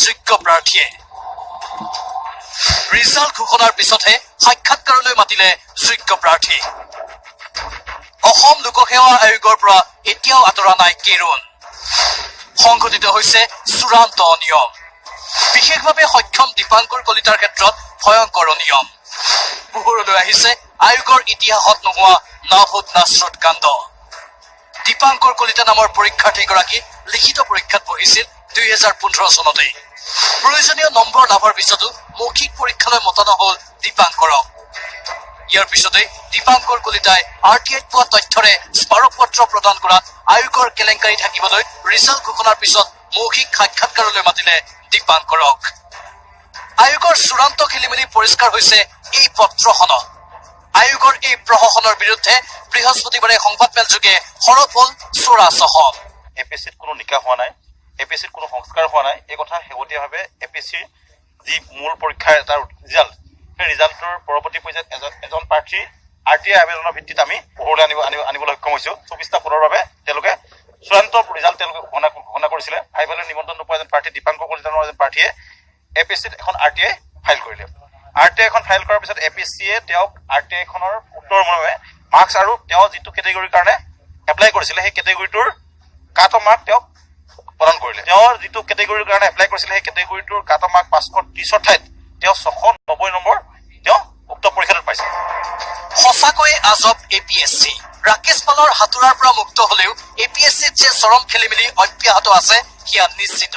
যোগ্য প্ৰাৰ্থীয়ে। ৰিজাল্ট ঘোষণাৰ পিছতহে সাক্ষাৎকাৰলৈ মাতিলে যোগ্য প্ৰাৰ্থী। অসম লোকসেৱা আয়োগৰ পৰা এতিয়াও আঁতৰা নাই কেৰুণ। সংঘটিত হৈছে চূড়ান্ত অনিয়ম। বিশেষভাৱে সক্ষম দীপাংকৰ কলিতাৰ ক্ষেত্ৰত ভয়ংকৰ অনিয়ম। পোহৰলৈ আহিছে আয়োগৰ ইতিহাসত নোহোৱা নাভূত নাশ্ৰুত কাণ্ড। দীপাংকৰ কলিতা নামৰ পৰীক্ষাৰ্থীগৰাকী লিখিত পৰীক্ষাত বহিছিল 2015 চনতেই। প্ৰয়োজনীয় নম্বৰ লাভৰ পিছতো মৌখিক পৰীক্ষালৈ মতা নহল দীপাংকৰক। ইয়াৰ পিছতে দীপাংকৰ কলিতাই আৰ টি আইত পোৱা তথ্যৰে স্মাৰকপত্ৰ প্ৰদান কৰাত আয়োগৰ কেলেংকাৰী ঢাকিবলৈ ৰিজাল্ট ঘোষণাৰ পিছত মৌখিক সাক্ষাৎকাৰলৈ মাতিলে দীপাংকৰক। আয়োগৰ চূড়ান্ত খেলিমেলি পৰিষ্কাৰ হৈছে এই পত্ৰখনত। আয়োগৰ এই প্ৰহসনৰ বিৰুদ্ধে বৃহস্পতিবাৰে সংবাদমেলযোগে সৰব হ'ল Swaraj Assam. A P S চিত কোনো নিকা হোৱা নাই, এ পি এছ চিত কোনো সংস্কাৰ হোৱা নাই। এই কথা শেহতীয়াভাৱে এ পি এছ চিৰ যি মূল পৰীক্ষাৰ এটা ৰিজাল্ট, সেই ৰিজাল্টটোৰ পৰৱৰ্তী পৰ্যায়ত এজন প্ৰাৰ্থীৰ আৰ টি I আবেদনৰ ভিত্তিত আমি পোহৰলৈ আনিবলৈ সক্ষম হৈছোঁ। 24টা পদৰ বাবে তেওঁলোকে চূড়ান্ত ৰিজাল্ট তেওঁলোকে ঘোষণা কৰিছিলে। ভাইভালৈ নিমন্ত্ৰণ নোপোৱা এজন প্ৰাৰ্থী, দীপাংকৰ কলিতা নামৰ এজন প্ৰাৰ্থীয়ে এ পি এছ চিত এখন আৰ টি I file কৰিলে। আৰ টি আইখন ফাইল কৰাৰ পিছত এ পি এছ চিয়ে তেওঁক আৰ টি আইখনৰ উত্তৰ মৰ্মে মাৰ্কছ আৰু তেওঁ যিটো কেটেগৰীৰ কাৰণে এপ্লাই কৰিছিলে, সেই কেটেগৰীটোৰ কাট অফ মাৰ্ক তেওঁক প্ৰদান কৰিলে। তেওঁৰ যিটো কেটেগৰীৰ কাৰণে এপ্লাই কৰিছিলে, সেই কেটেগৰীটোৰ কাট অফ মাৰ্ক 530ৰ ঠাইত তেওঁ 690 নম্বৰ তেওঁ উক্ত পৰীক্ষাটোত পাইছে। সঁচাকৈয়ে আজব A P S C. Rakesh পালৰ হাতোৰাৰ পৰা মুক্ত হলেও এ পি এছ চিত যে চৰম খেলিমেলি অব্যাহত আছে, সেয়া নিশ্চিত।